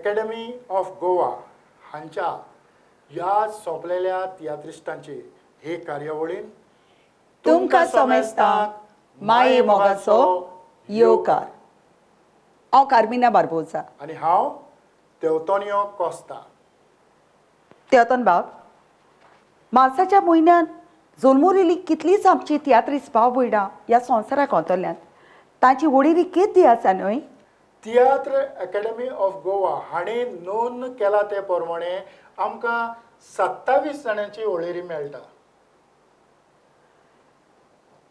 Academy of Goa हांच्या ह्या सोंपलेल्या तियात्रिस्टांची हे कार्यावळीन तुमकां समेस्तांक माये मोगाचो येवकार. हांव कार्मिना बार्बोजा आनी हांव तेवतोनियो कोस्ता. तेवतन बाब, मार्साच्या म्हयन्यान जल्मुरिल्ली कितलीच आमची तियात्रिस्त भाव भयणां ह्या संवसाराक अंतरल्यांत. तांची वळेरी केदी आसा न्हय? तियात्र अकॅडमी ऑफ गोवा हांणी नोंद केला ते प्रमाणे आमकां 27 जाणांची वळेरी मेळटा.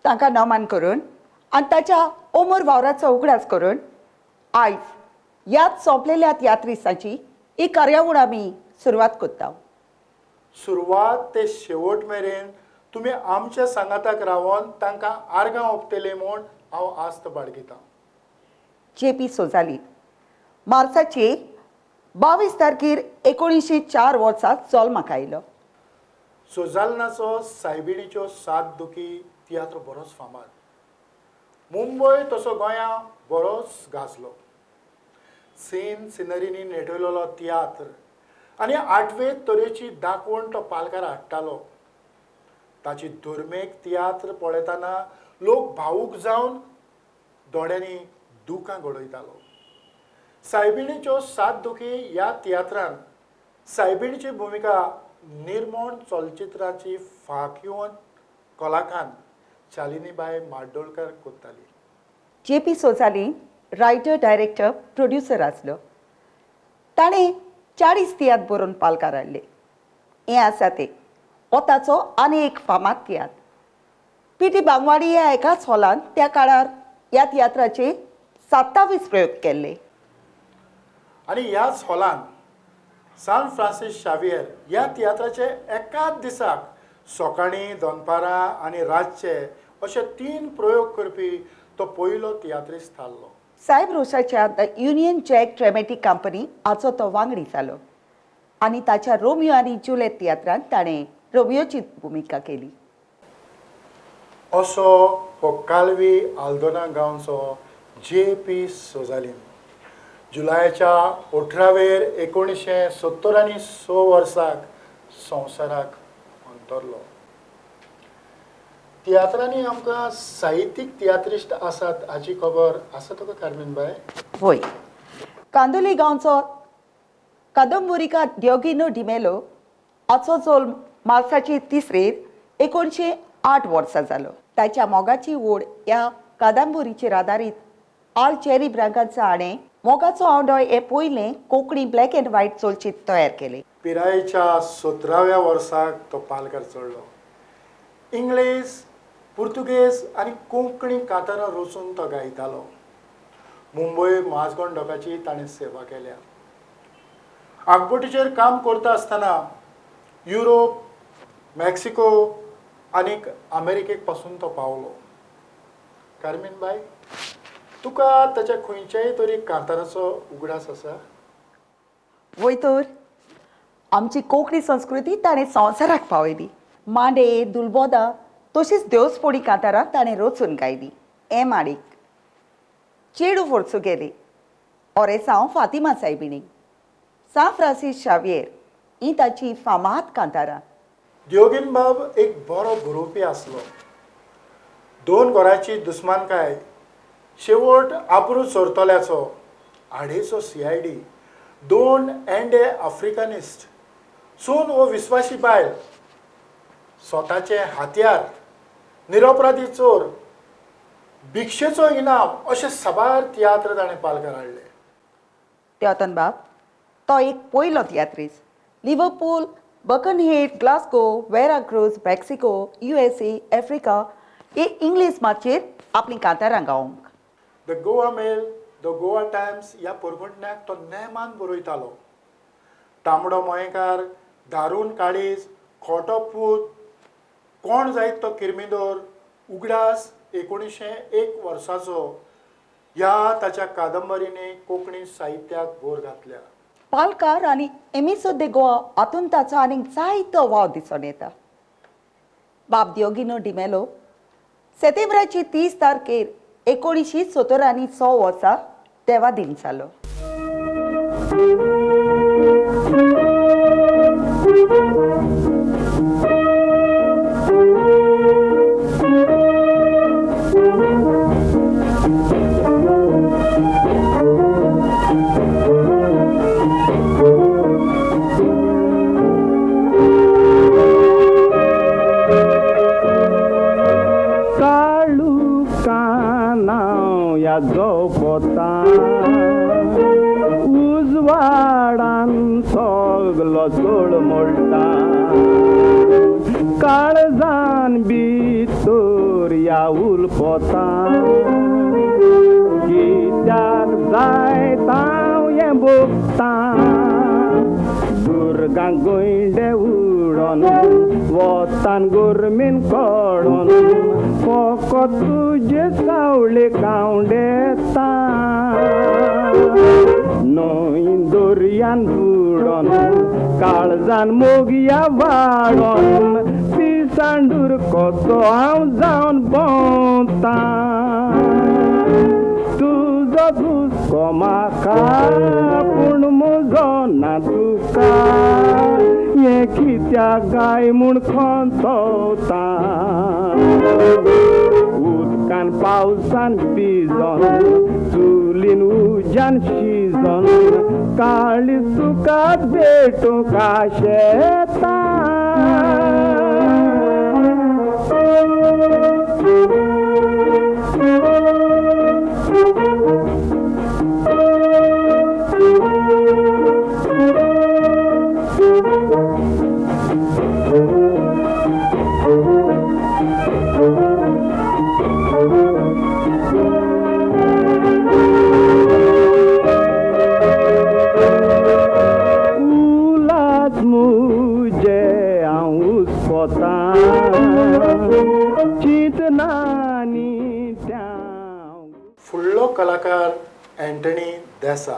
तांकां नमन करून आनी ताच्या अमर वावराचो उगडास करून आयज याद सोंपलेल्या तियात्रिस्तांची ही कार्यावळ आमी सुरवात करता. सुरवात ते शेवट मेरेन तुमी आमच्या सांगाताक रावन तांकां आर्गां ओंपतले म्हूण हांव आस्त बाळगितां. जे पी सोजाली मार्साचे 22 तारखेर 1904 वर्सा जल्माक आयलो. सोजालनाचो सायबिणीच्यो सात दुखी तियात्र बरोच फामाद, मुंबय तसो गोंया बरोच गाजलो. सीन सिनरीनी नेटयलेलो तियात्र आनी आठवे तरेची दाखवण तो पालकार हाडटालो. ताची धर्मीक तियात्र पळयतना लोक भावूक जावन दोळ्यांनी दुकां गळयतालो. सायबिणीच्यो सात दुखी ह्या तियात्रान सायबिणीची भुमिका निर्मोण चलचित्राची फांकिवन कलाकार शालिनीबाय माड्डोळकर करताली. J P Sozali writer, director, producer आसलो. ताणें 40 तियात्र बरोवन पालकार हाडले. हें आसा ते हो ताचो आनी एक फामाद तियात्र. पी टी बांगवाडी ह्या एकाच हॉलांत त्या काळार ह्या तियात्राचे 27 प्रयोग केल्ले. आनी ह्याच हॉलांत सान फ्रांसीस शावियर ह्या तियात्राचे एकाच दिसाक सकाळीं, दनपारां आनी रातचे अशे 3 प्रयोग करपी तो पयलो तियात्रिस्त थारलो. सायब रोशाच्या the Union Jack dramatic company हाचो तो वांगडी जालो आनी ताच्या रोमियो आनी जुलेट तियात्रांत ताणें रोमियोची भुमिका केली. असो हो कालवी आल्दोना गांवचो जे पी सोजालीन जुलयाच्या 18वेर 1976 वर्साक संवसाराक अंतरलो. तियात्रांनी आमकां साहित्यीक तियात्रिस्ट आसात हाची खबर आसा तुका कार्मीन बाय? वय, कांदोली गांवचो कादंबरीकार डियोगिनो डिमेलो हाचो जल्म मार्साचे 3 1908 वर्सा जालो. ताच्या मोगाची ओड ह्या कादंबरीचेर आदारीत आर जेरी ब्रागांचा हाणें मोगाचो आवडो हें पयलें कोंकणी ब्लॅक एंड व्हायट चलचित्र तयार केलें. पिरायेच्या 17व्या वर्साक तो पालकार चडलो. इंग्लीश, पुर्तुगेज आनी कोंकणी कांतारां रचून तो गायतालो. मुंबय माझगोण डॉकाची ताणें सेवा केल्या. आगबोटीचेर काम करता आसतना युरोप, मेक्सिको आनी अमेरिकेक पासून तो पावलो. कार्मीन बाय, तुका ताच्या खंयच्याय तरी कांताराचो उगडास आसा? वय तर, आमची कोंकणी संस्कृती ताणें संवसाराक पावयली. मांडे, दुलबोदां तशीच देवस्पोणी कांतारां ताणें रचून गायली. हें माडीक, चेडू फोर्सू गेली, ओरेसांव फातिमा सायबिणी, सान फ्रांसीस शावियर ही ताची फामाद कांतारां. दियोगीन बाब एक बरो बरोवपी आसलो. 2 घराची दुस्मानकाय, शेवट आबरू चोरतल्याचो, आडेचो CID, 2 एंडे आफ्रिकनिस्ट, सून वो विस्वाशी बायल, स्वताचे हातयार, निरपराधी चोर, भिक्षेचो इनाम अशे साबार तियात्र ताणें पालकार हाडले. तेवतन बाब तो एक पयलो तियात्रिस्त. Liverpool, Birkenhead, Glasgow, Veracruz, Mexico, USA, Africa हे इंग्लीश माचयेर आपलीं कांतारां गावंक. The Goa Mail, the Goa Times ह्या परगटण्याक तो नेमान बरयतालो. तांबडो मयेकार, दारून काळीज, खोटो पूत, कोण जायत तो किर्मिदोर, उगडास 1901 वर्साचो ह्या ताच्या कादंबरीने कोंकणी साहित्याक भर घातल्या. पालकार आनी एमिसो दे गोवा हातूंत ताचो आनीक जायतो वाव दिसून येता. बाब दियोगिनो डिमेलो सेतेंब्राची 30 तारखेर 1976 वर्सा देवा दिन जालो. उजवाडान सगलो चोळमोळटा काळजान भितर ह्या उलपोता कित्याक जायत हांव हें भोगतां दुर्गांक गोंयडे उडोन वोतान गोरमेन कडोन फकत तुजे सावळे कावंडेता न्हंय दर्यान बुडोन काळजान मोगया वाडोन पिसांडूर कसो हांव जावन भोंवतां तुजो दुसको म्हाका पूण म्हजो ना तुका हें कित्याक गाय म्हूण खंतोता उदकान पावसान भिजोन चुलीन उज्यान शिजोन काळी तुकाच भेटूंक आशेता. फुडलो कलाकार अँटनी देसा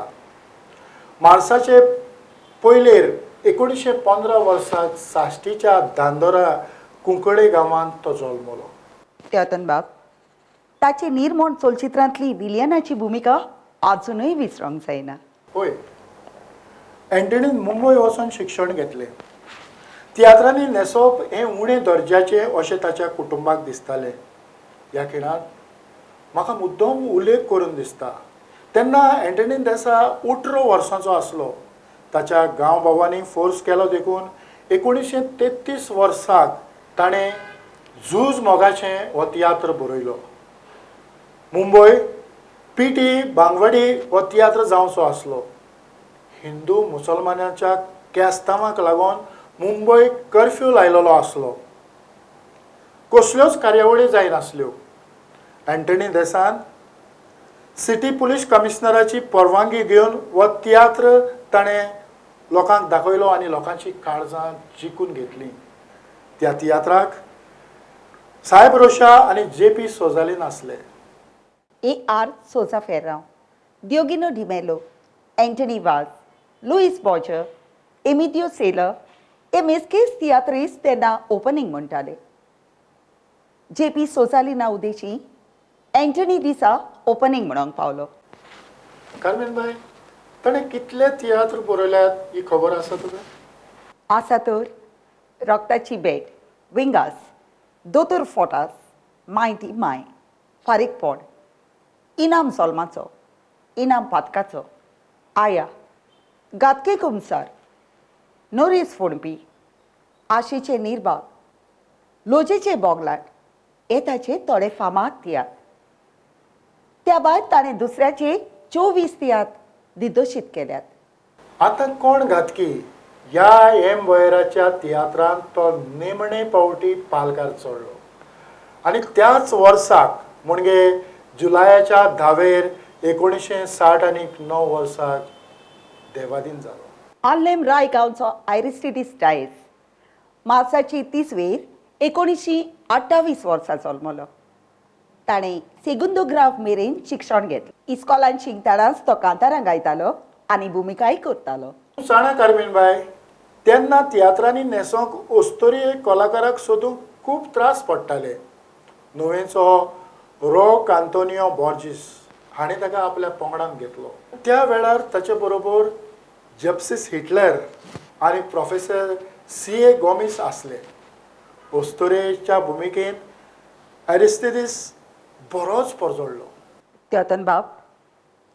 मार्साचे पयलेर 1915 वर्साक साश्टीच्या दांदोरा कुंकळे गांवांत तो जल्मलो. तेवतन बाब ताची निर्मोण चलचित्रांतली विलियनाची भुमिका आजुनूय विसरोंक जायना. होय, अँटनीन मुंबय वचून शिक्षण घेतलें. तियात्रांनी न्हेसप हें उणें दर्जाचें अशें ताच्या कुटुंबाक दिसतालें. ह्या खिणांत म्हाका मुद्दम उल्लेख करून दिसता. तेन्ना अँटनी देसा 18 वर्सांचो आसलो. ताच्या गांव बाबांनी फोर्स केलो देखून 1933 वर्साक ताणें झूज मोगाचें हो तियात्र बरयलो. मुंबय पी टी बांगवाडी हो तियात्र जावचो आसलो. हिंदू मुसलमानाच्या केस्तांवाक लागून मुंबय कर्फ्यू लायलेलो आसलो. कसल्योच कार्यावळी जायनासल्यो. अँटनी देसान सिटी पुलीस कमिशनराची परवानगी घेवन हो तियात्र ताणें लोकांक दाखयलो आनी लोकांची काळजां जिखून घेतली. त्या तियात्राक साहेब रोशा आनी जे पी सोजालीन आसले. A R Souza Ferrao, Dioguinho D'Mello, Anthony Vaz, Luis Borges, Emidio Cela हे मेस्केस तियात्रीस तेन्ना ओपनींग म्हणटाले. जे पी सोजालीना उदेशी अँटनी दिसा ओपनींग म्हणूंक पावलो. कार्मेन बाय, ताणें कितले तियात्र बरयल्यात ही खबर आसा तुका? आसा तर. रक्ताची भेट, विंगास, दोतोर फोटास, माय ती माय, फारीकपण, इनाम सोलमाचो, इनाम पातकाचो, आया, गातके कुमसार, नोरीस फोणपी, आशेचे निर्बाग, लोजेचे बोगलाट हे ताचे थोडे फामाद तियात्र. त्या भायर ताणें दुसऱ्याचे 24 तियात्र दिग्दर्शीत केल्यात. आतां कोण घातकी ह्या एम वयराच्या तियात्रांत तो निमणे पावटी पालकार चडलो आनी त्याच वर्साक म्हणजे जुलयाच्या 10वेर 1969 वर्साक देवादीन जालो. आल्लेम राय गांवचो आयरिस्टिडीस डायस मार्साची 30वेर 1928 वर्सा जल्मलो. ताणें सेगुंदोग्राफ मेरेन शिक्षण घेतलें. इस्कॉलान शिकतनाच तो कांतारां गायतालो आनी भुमिकाय करतालो. जाणा कार्मेन बाय, तेन्ना तियात्रांनी न्हेसोंक अस्तोरी कलाकाराक सोदूंक खूब त्रास पडटाले. नुवेंचो रॉक आंतोनियो बॉर्जीस हाणें ताका आपल्या पंगडान घेतलो. त्या वेळार ताचे बरोबर जप्सीस हिटलर आनी प्रोफेसर सी ए गोमीस आसले. अस्तुरेच्या भुमिकेन एरिस्तिदीस बरोच परजळ्ळो. तेवतन बाब,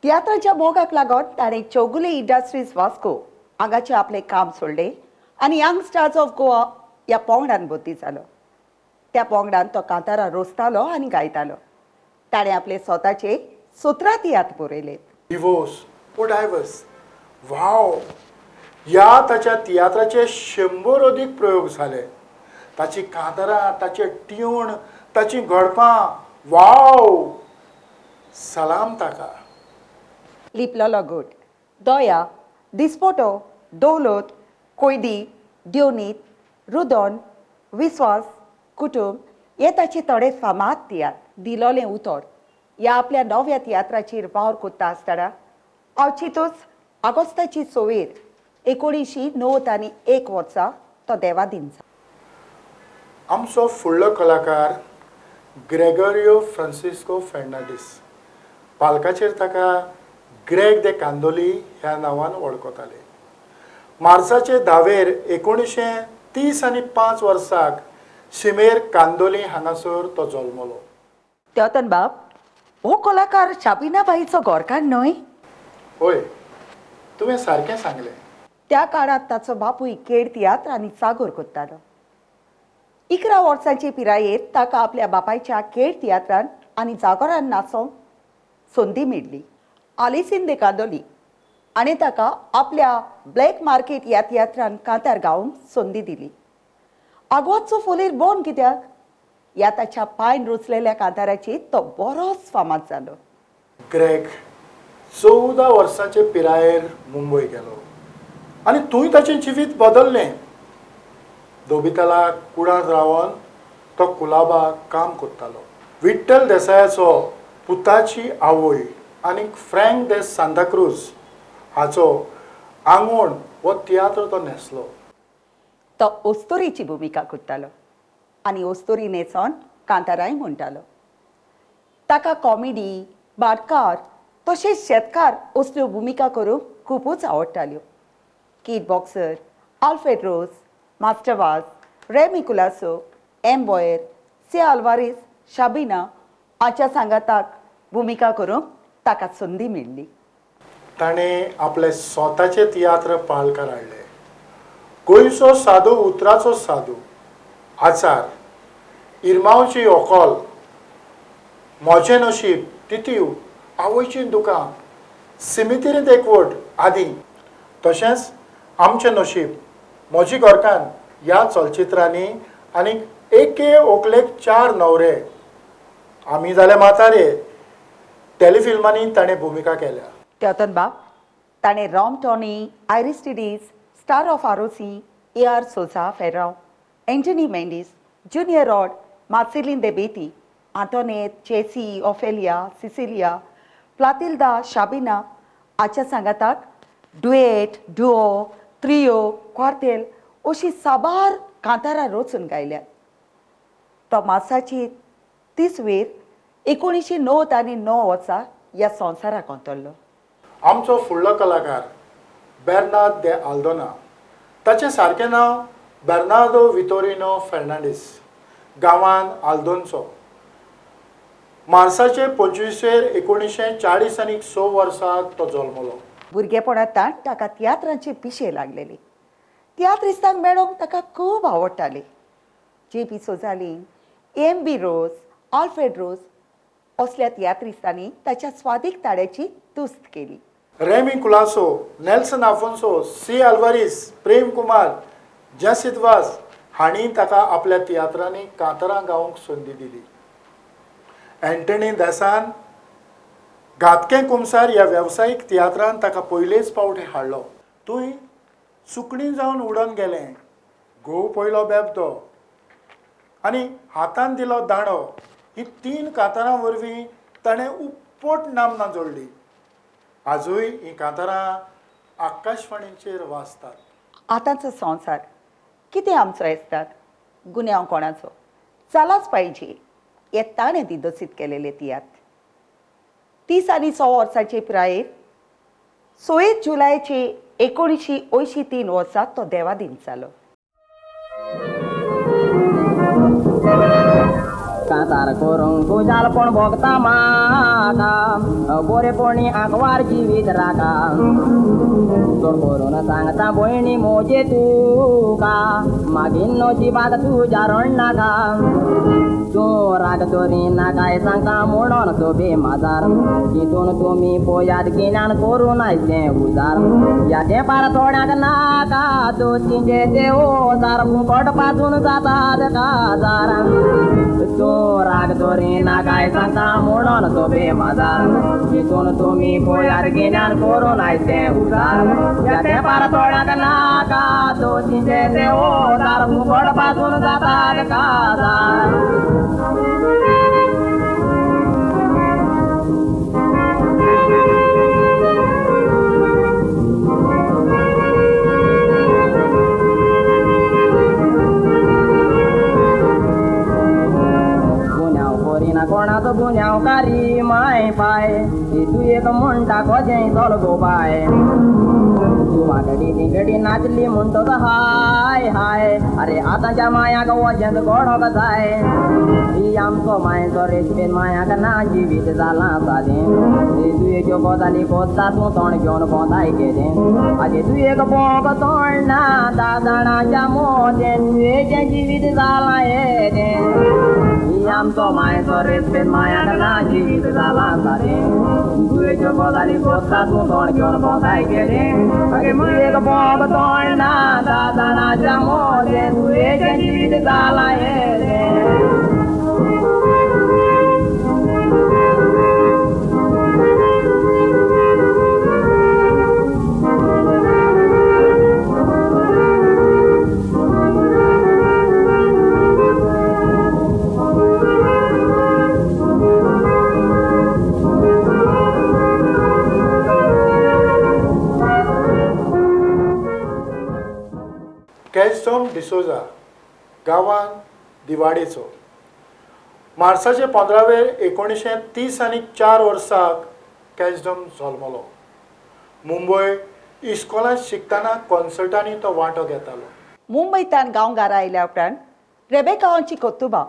तियात्राच्या मोगाक लागून ताणें चौगुले इंडस्ट्रीज वास्को हांगाचें आपलें काम सोडलें आनी यंग स्टार्स ऑफ गोवा ह्या पंगडान भरती जालो. त्या पंगडान तो कांतारां रोजतालो आनी गायतालो. ताणें आपले स्वताचे 17 तियात्र बरयले. डिवोर्स ओ डायवर्स वाव ह्या ताच्या तियात्राचे 100 अदीक प्रयोग जाले. ताची कांतारां, ताचे ट्यून, ताची घडपां, वाव, सलाम ताका. लिपलोलो गोट, दया, दिसपोटो, दौलत, कोयदी, द्योनीत, रुदोन, विस्वास, कुटुंब हे ताचे थोडे फामाद तियात्र. दिलोलें उतर ह्या आपल्या नव्या तियात्राचेर वावर कोत्ता आसतना अवचितूच ऑगस्टाची 26 1991 वर्सा तो देवादीन जालो. आमचो फुडलो कलाकार ग्रेगोरियो फ्रांसिस्को फेर्नांडीस. पालकाचेर ताका ग्रेग दे कांदोली ह्या नांवान वळखताले. मार्चाचे 10वेर 1930 आनी 5 वर्साक शिमेर कांदोली हांगासर तो जल्मलो. तेवतन बाब, हो कलाकार शाबिनाबाईचो घरकार न्हय? हय, तुवें सारकें सांगलें. त्या काळांत ताचो बापूय केड तियात्र आनी जागोर करतालो. 11 वर्सांचे पिरायेर ताका आपल्या बापायच्या केड तियात्रान आनी जागोरान नाचोंक संदी मेळ्ळी. आलिसीन दे कांदोली आनी ताका आपल्या ब्लॅक मार्केट ह्या तियात्रान कांतार गावंक संदी दिली. आगवादचो फोलेर बोन कित्याक ह्या ताच्या पांयन रुचलेल्या कांताराचेर तो बरोच फामाद जालो. ग्रेग 14 वर्सांचे पिरायेर मुंबय गेलो आनी थंय ताचें जिवीत बदल्लें. दोबिताला कुडांत रावन तो कुलाबा काम करतालो. विठ्ठल देसायाचो पुताची आवय आनी फ्रँक दे सांताक्रूज हाचो आंगवण हो तियात्र तो न्हेसलो. तो अस्तुरेची भुमिका करतालो आनी अस्तुरी न्हेसोन कांतारांय म्हणटालो. ताका कॉमेडी, बारकार तशेंच शेतकार असल्यो भुमिका करूंक खुबूच आवडटाल्यो. Kid Boxer, Alfred Rose, Master Vaz, Remy Colaco, M Boyer, C Alvares, Shabina हाच्या सांगाताक भुमिका करूंक ताका संदी मेळ्ळी. ताणें आपले स्वताचे तियात्र पालकार हाडले. गोंयचो साधू उतराचो साधू, आचार, इरमावची होकल, म्हजें नशीब, तितीव, आवयची दुकां, सिमितिरींत एकवट आदी. तशेंच आमचें नशीब, म्हजी घरकान्न ह्या चलचित्रांनी आनी एके ओकलेक 4 न्हवरे, आमी जाले म्हातारे टेलिफिल्मांनी ताणें भुमिका केल्या. तेवतन बाब, ताणें Rom Tony, Aristides, Star of Arossim, A R Souza Ferrao, Anthony Mendes, Junior Rod, Marcelin de Betty, Antoinette, Jessie, Ophelia, Cecilia, Platilda, Shabina हाच्या सांगाताक डुएट, डुओ, त्रियो, क्वार्तेल अशी साबार कांतारां रचून गायल्यात. तो मार्साची 30वेर 1999 वर्सा ह्या संवसाराक अंतरलो. आमचो फुडलो कलाकार बेर्नाद दे आल्दोना. ताचें सारकें नांव बेर्नार्दो वितोरिनो फेर्नांडीस, गांवान आल्दोनचो. मार्साचे 25वेर 1940 आनी 6 वर्सा तो जल्मलो. भुरगेपणांत ताका तियात्रांचे पिशे लागलेले. तियात्रिस्तांक मेळोंक ताका खूब आवडटाले. जे पी सोजाली, एम बी रोज, आल्फ्रेड रोज असल्या तियात्रिस्तांनी ताच्या स्वादीक ताळ्याची तुस्त केली. Remy Colaco, Nelson Afonso, C Alvares, Prem Kumar, Jacintho Vaz हांणी ताका आपल्या तियात्रांनी कांतारां गावंक संदी दिली. एंटनी दासान घातकें कुमसार ह्या वेवसायीक तियात्रान ताका पयलेच पावटी हाडलो. थंय सुकणी जावन उडोन गेलें, घोव पयलो बेबदो आनी हातान दिलो दांडो ही 3 कांतारां वरवीं ताणें उपट नामना जोडली. आजूय हीं कांतारां आकाशवाणीचेर वाजतात. आतांचो संवसार कितें आमचो आसतात, गुन्यांव कोणाचो जालाच पाहिजे हे ताणें दिग्दर्शीत केलेले तियात्र. 30 आनी 100 वर्सांचे पिरायेर 26 जुलयाचे 1983 वर्सा तो देवादीन जालो. कांतार करूंक खुशालपण भोगता म्हाका गोरेपणी आंकवार जिवीत राखा चड करून सांगता भयणी म्हजे तुका मागीर नशिबाक तुज्या रडनाका तूं राग तरी नाकाय सांगता म्हणून सोबे माजार तितून तुमी पळयात गिन्यान करून आयचें उजार ह्या तेंपार थोड्यांक नाका दोस्तींचे ते ओजार फुकट पासून जातात काजार तूं राग तरी नाकाय सांगता म्हणून सोबे माजार तितून तुमी पळयात गिन्यान करून आयचें उजार ह्या तेंपार थोड्यांक नाका दोस्तींचे ते ओजार फुकट पासून जातात काजार. कोणाचो गुन्यांवकारी माय पाय तूं एक म्हणटा कशें चल गो बाय तूं वांगडी तिंगडी नाचली म्हणटच हाय हाय अरे आतांच्या मायाक वचेंच घडोंक जाय ही आमचो मायचो रेस्पेद मायाक ना जिवीत जालां सादें तुयेच्यो गजाली कोत्ता तूं तोंड घेवन भोंवताय केदें आजे तूं एक भोंक तोंड ना धा जाणांच्या मोदें तुयेचें जिवीत जालां येदें आमचो मायचो रेस्पेद मायाक ना जिवीत जालां सादें तुयेच्यो गजाली कोत्ता तूं तोंड घेवन भोंवताय केदें आगे एक भोंक तोंड ना धा जाणांच्या मोदें तुयेचें जिवीत जालां येदें. कॅल्सोम डिसोजा गांवान दिवाडेचो मार्साचे 15 1930 आनी 4 वर्साक कॅल्सोम जल्मलो. मुंबय इस्कॉलांत शिकतना कॉन्सर्टांनी तो वांटो घेतालो. मुंबयतान गांवघरा आयल्या उपरांत रेबेकावांची कोतुबा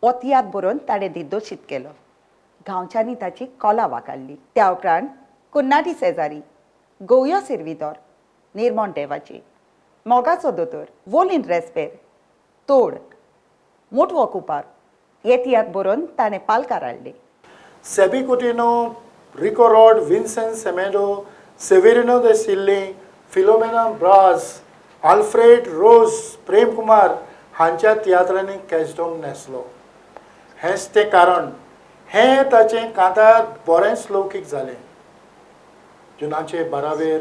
हो तियात्र बरोवन ताणें दिग्दर्शीत केलो. गांवच्यांनी ताची कोला वाकाडली. त्या उपरांत कुन्नाटी शेजारी, गोवयो सिर्विदोर, निर्मोण देवाची, मोगाचो दोतोर, वोलीन रेस्पेर, तोड, मोटवो कुपार हे तियात्र बरोवन ताणें पालकार हाडले. Seby Coutinho, Rico Rod, Vincent Semedo, Severino de Silling, Filomena Braz, Alfred Rose, Prem Kumar हांच्या तियात्रांनी कॅशडोम न्हेसलो. हेंच तें कारण हें ताचें कांतार बरेंच लौकीक जालें. जुनाचे 12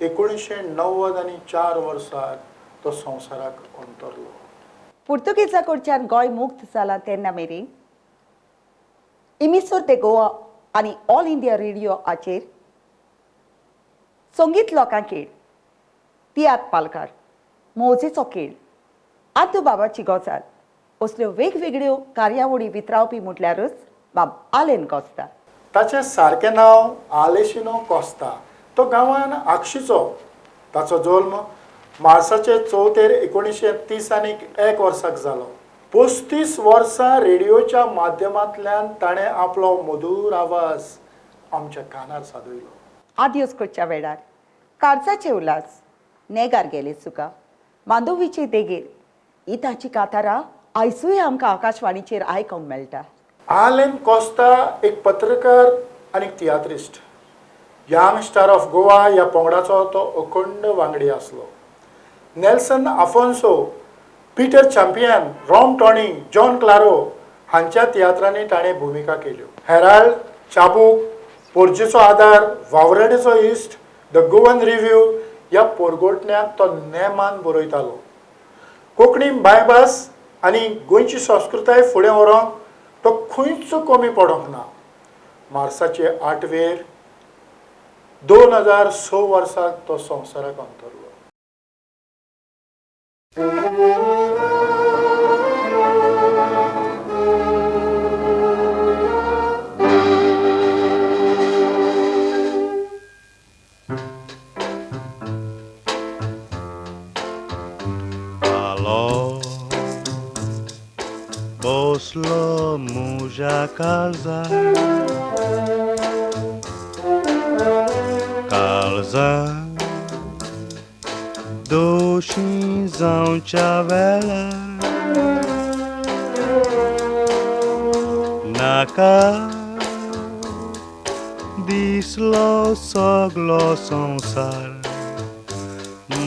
1990 आनी 4 वर्साक तो संवसाराक अंतरलो. पुर्तुगेजा कडच्यान गोंय मुक्त जालां तेन्ना मेरेन इमिसोर दे गोवा आनी ऑल इंडिया रेडियो हाचेर संगीत लोकां खेळ, तियात्र पालकार, मौजेचो खेळ, आदू बाबाची गजाल असल्यो वेगवेगळ्यो कार्यावळी वितरावपी म्हटल्यारच बाब आलेन कोस्ता. ताचें सारकें नांव आलेशिनो कोस्ता. तो गांवान आक्षीचो. ताचो जल्म मार्साचे 4 1930 आनी 1 वर्साक जालो. 35 वर्सां रेडियोच्या माध्यमांतल्यान ताणें आपलो मधूर आवाज आमच्या कानार सादयलो. आदियोस करच्या वेळार काळजाचे उल्हास, नेगार गेले सुका, मांडवीचे देगेर ही ताची कातारां आयजूय आमकां आकाशवाणीचेर आयकूंक मेळटा. आलेन कोस्ता एक पत्रकार आनी tiatrist. Young star of Goa ह्या पंगडाचो तो अखंड वांगडी आसलो. Nelson Afonso, Peter Champion, Rom Tony, John Claro हांच्या तियात्रांनी ताणें भुमिका केल्यो. हेराल्ड, चाबूक, पोरजेचो आदार, वावराडेचो इश्ट, the Goan review ह्या पोरगोटण्याक तो नेमान बरयतालो. कोंकणी मायभास आनी गोंयची संस्कृताय फुडें व्हरूंक तो खंयच कमी पडोंक ना. मार्साचे 8 2006 वर्साक तो संवसाराक अंतरलो. बसलो मुज्या काळजार काळजार दोशी जावच्या वेळार नाका दिसलो सगलो संवसार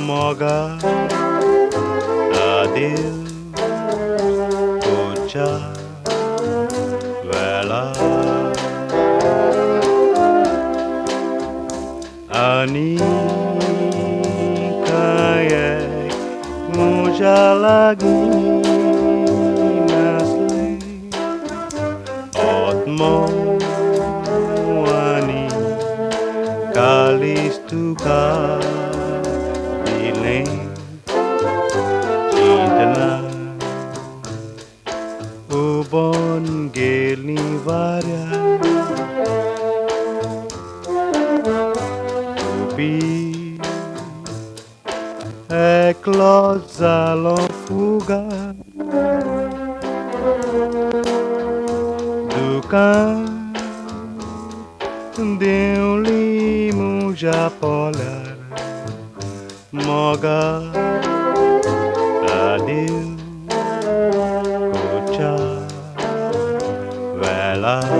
मोगा आदिल तुज्या वेळार आनी कांय म्हज्या लागीं नासलें आत्मो आनी काळीज तुका दिलें चिंतना उबोन गेलीं वाऱ्यार उबी एकलो जालो फुगार दुकां देंवली म्हज्या पोल्यार मोगा आदिल तुज्या वेळार.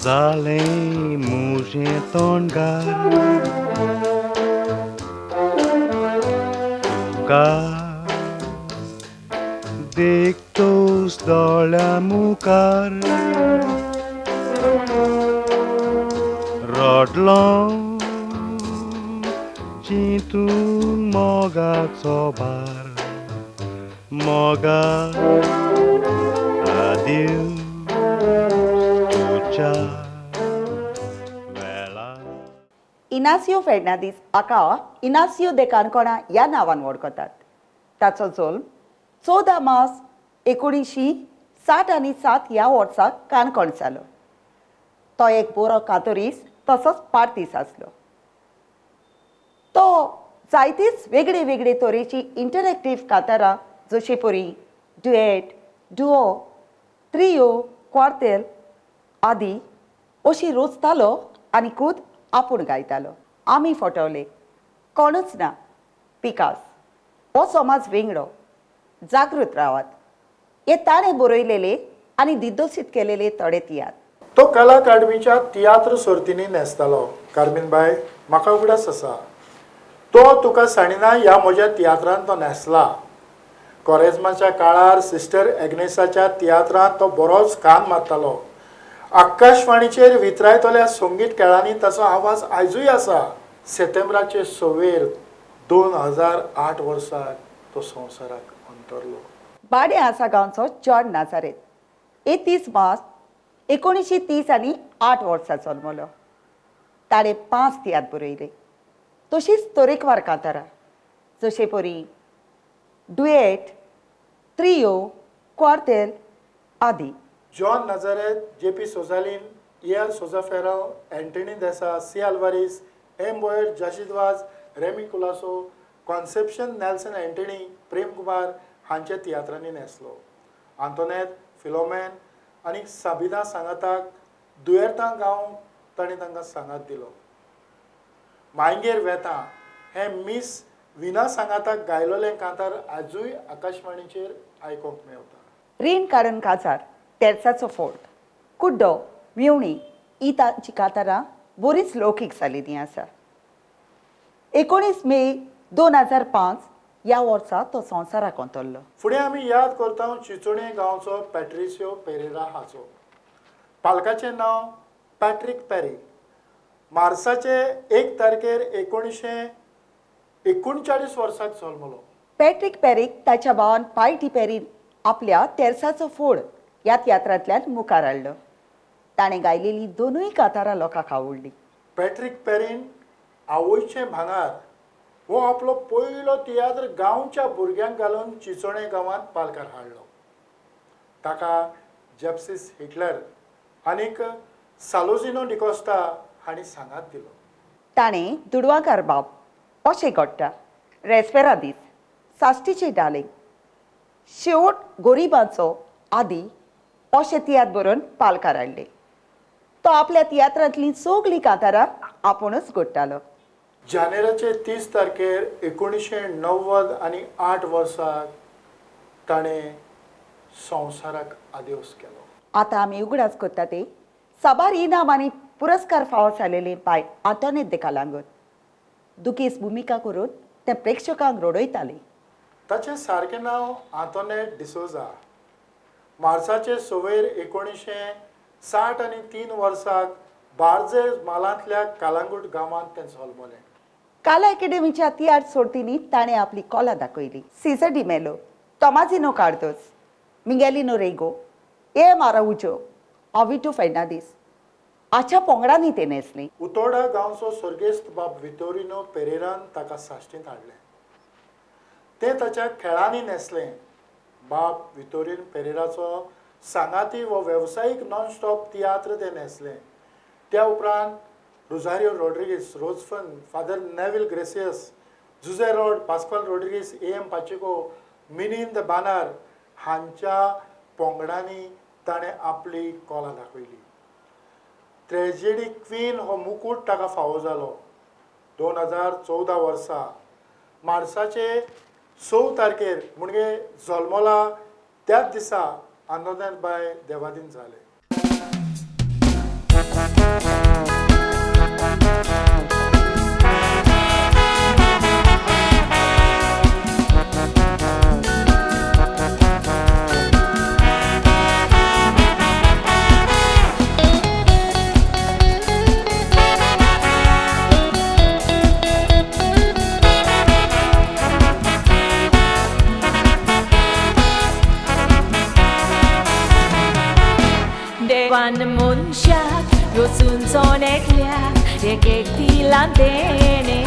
जालें म्हजें तोंडार तुका देखतोच दोळ्या मुखार रडलो चिंतून मोगाचो भार मोगा आदिल तुज्या. इनासियो फेर्नांदीस हाका इनासियो दे काणकोणा ह्या नांवान वळखतात. ताचो जल्म 14 मार्च 1967 ह्या वर्सा काणकोण जालो. तो एक बरो कातोरीस तसोच पार्तीस आसलो. तो जायतीच वेगळे वेगळे तरेची इंटरॅक्टीव कातारां जशे परी डुएट, डुओ, त्रियो, क्वार्तेल आदी अशी रोजतालो आनी खूद आपूण गायतालो. आमी फटवले, कोणूच ना, पिकास, हो समाज विंगडो, जागृत रावात हे ताणें बरयलेले आनी दिग्दर्शीत केलेले थोडे तियात्र. तो कला अकादमीच्या तियात्र सर्तींनी न्हेसतालो. कार्मीन बाय म्हाका उगडास आसा तो तुका सांडिना ह्या म्हज्या तियात्रान तो न्हेसला. कोरेज्माच्या काळार सिस्टर एग्नेसाच्या तियात्रांत तो बरोच कान मारतालो. आकाशवाणीचेर वितरायतल्या संगीत खेळांनी ताचो आवाज आयजूय आसा. सप्टेंबराचे 26 2008 वर्साक तो संवसाराक अंतरलो. बाडे आसा गांवचो जॉन नाजारेत 31 मार्च 1930 आनी 8 वर्सां जल्मलो. ताणें 5 तियात्र बरयले, तशीच तरेकवार कांतारां जशे परी डुएट, त्रियो, क्वार्तेल आदी. John Nazareth, J P Sozalim, E R Souza Ferrao, Antony Desa, C Alvares, M Boyer, Jashid Vaz, Remy Colaco, Conception Nelson Antony, Prem Kumar हांच्या तियात्रांनी न्हेसलो. आंतोनेत, फिलोमेन आनी साबिना सांगाताक दुयेंतां गावंक ताणें तांकां सांगात दिलो. मांयगेर वेता हें मीस विना सांगाताक गायलोलें कांतार आजूय आकाशवाणीचेर आयकूंक मेळटा. रीण काडून काजार, तेर्साचो फोड, कुड्डो, मेवणी ही तांची कातारां बरीच लौकीक जाल्ली आसा. 19 मे 2005 ह्या वर्सा तो संवसाराक अंतरलो. फुडें आमी याद करता चिंचोणे गांवचो पॅट्रिसियो पेरेरा हाचो. पालकाचें नांव पॅट्रीक पेरी. मार्साचे 1 तारखेर 1939 वर्साक जल्मलो. पॅट्रीक पेरीक ताच्या भावान पायटी पेरीन आपल्या तेर्साचो फोड ह्या तियात्रांतल्यान मुखार हाडलो. ताणें गायलेली दोनूय कातारां लोकांक आवडली. पॅट्रीक पेरीन आवयचें भांगर हो आपलो पयलो तियात्र गांवच्या भुरग्यांक घालून चिचोणे गांवांत पालकार हाडलो. ताका जेप्सिस हिटलर आनीक सालोजिनो डिकोस्टा हांणी सांगात दिलो. ताणें दुडवाकार बाब, अशें घडटा, रेस्पेरा दीस, साश्टीचे डार्लिंग, शेवट गोरिबाचो आदी अशे तियात्र बरोवन पालकार हाडले. तो आपल्या तियात्रांतलीं सगळीं कातारां आपुणूच घडटालो. जानेराचे 30 तारखेर 1998 वर्साक ताणें संवसाराक आदेवस केलो. आतां आमी उगडास करता ते साबार इनाम आनी पुरस्कार फावो जालेले बाय आंतोनेत दे कालांगूट. दुखेस भुमिका करून ते प्रेक्षकांक रडयताले. ताचें सारकें नांव आंतोनेत डिसोजा. मार्चाचे 6 1963 वर्साक बार्जे म्हालांतल्या कालांगूट गांवांत तें जल्मलें. काला एकेडमीच्या तियात्र सोडतींनी ताणें आपली कला दाखयली. Caesar D'Mello, Tomazinho Cardozo, Miguelino Rego, A M Araujo, Avito Fernandes आच्या पोंगडांनी ते न्हेसले. उतोडा गांवचो सर्गेस्त बाब वितोरिनो पेरेरान ताका साश्टींत हाडलें. तें ताच्या खेळांनी न्हेसलें. बाब वितोरीन पेरेराचो सांगाती हो वेवसायीक नॉन स्टॉप तियात्र तें न्हेसलें. त्या उपरांत Rosario Rodrigues, Rosefun, father Neville Gracias, Jose Rod, Pascual Rodrigues, A M Pacheco, Minind Banar हांच्या पोंगडांनी ताणें आपली कोला दाखयली. ट्रेजेडी क्वीन हो मुकूट ताका फावो जालो. 2014 वर्सा मार्साचे 6 तारखेर म्हणजे जल्मला त्याच दिसा आंतोनेत बाय देवाधीन जाले. देवान मनशाक वचून एकल्याक एक एक दिलां देणें,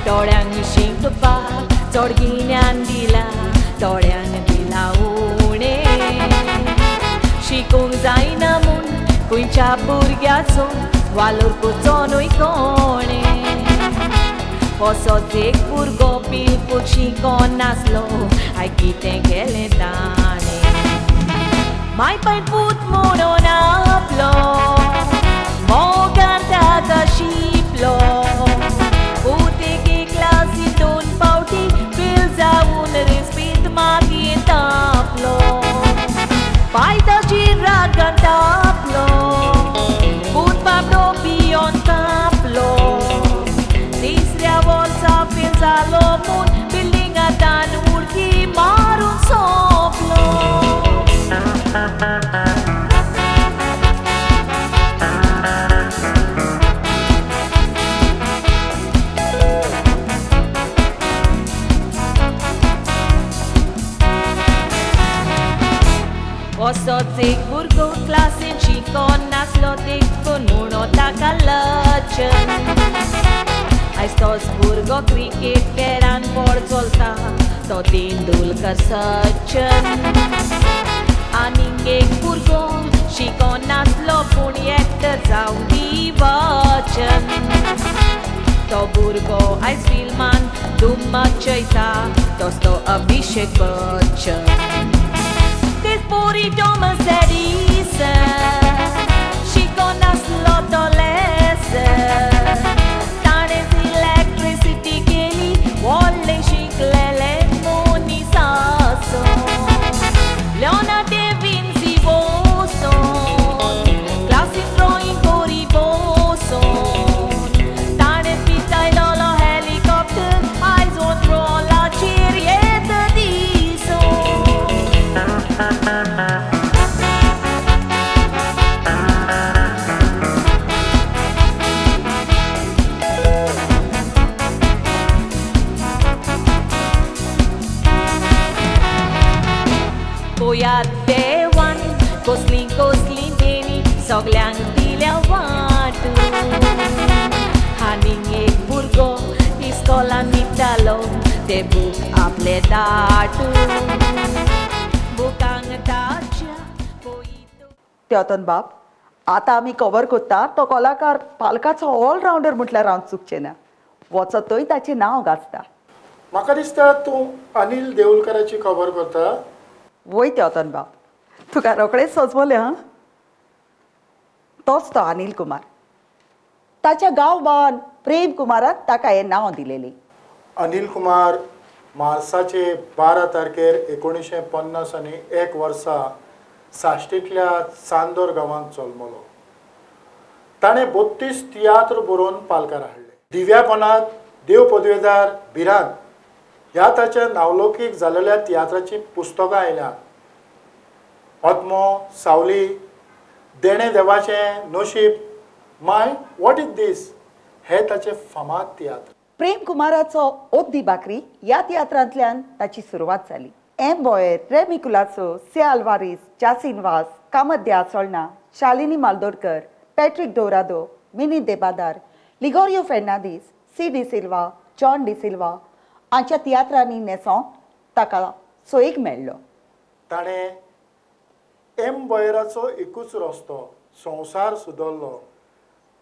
थोड्यांक शिकपाक चड गिन्यान दिलां, थोड्यांक दिलां उणें. शिकूंक जायना म्हूण खंयच्या भुरग्याचो वालोर करचो न्हय कोणें. असोच एक भुरगो बिलकूल शिकोन नासलो, आयज कितें केलें ताणें. माय पाय पूत म्हणून आपलो मोगान ताका शिपलो. पूत एके क्लासीन 2 फावटी फेल जावन रेस्पेद मागीर तापलो. पाय ताची रागान तापलो, पूत बाबडो भियोन कांपलो. तिसऱ्या वर्सा फेल जालो म्हूण बिल्डिंगांतान उडकी मारून सोंपलो. असोच एक भुरगो क्लासीन शिकोन नासलो देखून म्हणून ताका लचन. आयज तोच भुरगो क्रिकेट खेळान पड चलता, तो तेंडुलकर सचन. आनीक एक भुरगो शिकोन नासलो पूण एक्टर जावन दी वचन. तो भुरगो आयज फिल्मान धूम मचयता, तोच तो अभिषेक बच्चन. तेच पोरी टॉमस एडिसन शिकोन नासलो तो लेसन, ताणें इलॅक्ट्रिसिटी केली व्हडलें शिकलेलें मनीसाचो. लियोनार्डो दा विंची बसून क्लासीन ड्रॉइंग करी बसून, ताणें पितायलोलो हेलिकॉप्टर आयज वोंट्रोलाचेर येता दिसून. पोयात देवान कसली कसली देणी सगल्यांक दिल्या वांटून. आनीक एक भुरगो इस्कोलान न्हिदतालो ते बूक आपले दाटून बुकांक ताच्या पळयत. तेवतन बाब, आतां आमी कवर करता तो कलाकार पालकाचो ऑलरावंडर म्हटल्यार हांव चुकचें ना. वचतय ताचें नांव गाजता. म्हाका दिसता तूं अनिल देवुलकराची खबर करता. वय तेवतन बाब, तुका रोखडेंच सजवलें हां. तोच तो अनिल कुमार. ताच्या गांवबान प्रेम कुमारान ताका हें नांव दिलेलें. अनिल कुमार मार्साचे 12 तारखेर 1951 वर्सा साश्टींतल्या चांदोर गांवांत जल्मलो. ताणें 32 तियात्र बरोवन पालकार हाडले. दिव्यापनात, देव पदवेदार, भिरांत ह्या ताच्या नावलौकीक जालेल्या तियात्राचीं पुस्तकां आयल्यांत. आत्मो, सावली, देणें देवाचें, नशीब, my what is दीस हे ताचे फामाद तियात्र. प्रेम कुमाराचो ओद्दी बाकरी ह्या तियात्रांतल्यान ताची सुरवात जाली. M Boyer, Remy Colaco, C Alvares, Jacint Vaz, Kamat de Assolna, Shalini Maldodkar, Patrick Dourado, Minnie Debadar, Ligorio Fernandes, C D'Silva, John D'Silva हांच्या तियात्रांनी न्हेसोंक ताका सोयीक मेळ्ळो. ताणें एम बॉयराचो एकूच रस्तो, संवसार सुदरलो,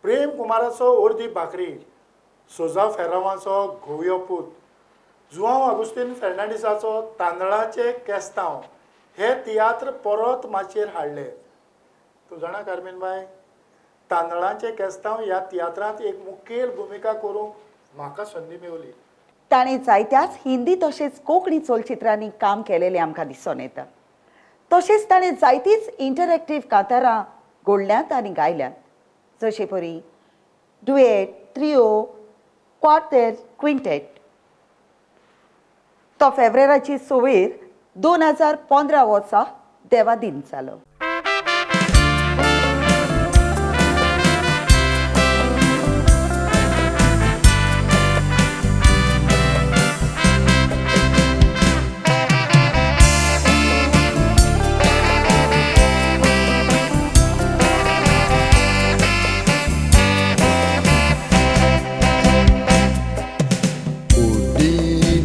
प्रेम कुमाराचो अर्दी भाकरी, सोजा फेरावाचो घोवयो पूत, जुआंव आगुस्तीन फेर्नांडीसाचो तांदळाचे केस्तांव हे तियात्र परत माचयेर हाडले. तूं जाणा कार्मीन बाय, तांदळाचे केस्तांव ह्या तियात्रांत एक मुखेल भुमिका करूंक म्हाका संदी मेवली. ताणें जायत्याच हिंदी तशेंच कोंकणी चलचित्रांनी काम केलेलें आमकां दिसून येता. तशेंच ताणें जायतीच इंटरॅक्टीव कांतारां घोडल्यांत आनी गायल्यांत, जशे परी डुएट, ट्रिओ, क्वार्टेट, क्विंटेट. तो फेब्रेराची 26 2015 वर्सा देवादीन जालो.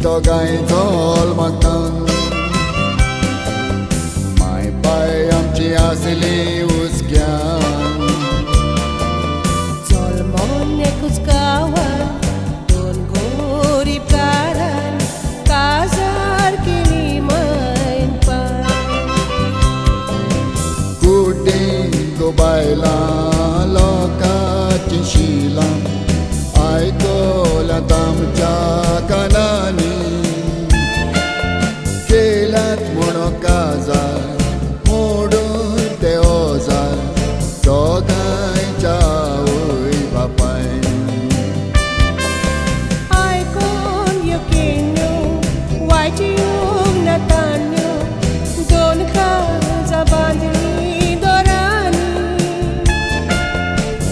दोगांय जल्मतान माय पाय आमची आसली हुस्क्यान. जल्मोन एकूच गांवान दोन गोरीब कारान काजार केली मायन पाय. कुटीं गो बायलां लोकांचीं शिलां आयकल्यात आमच्या कानांनी. केल्यात म्हणून काजार मोडून ते ओजार दोगांयच्या आवय बापायन. आयकोन ह्यो केण्यो वायट येवंक ना तान्यो दोन काळजां बांदलीं दोरांनी.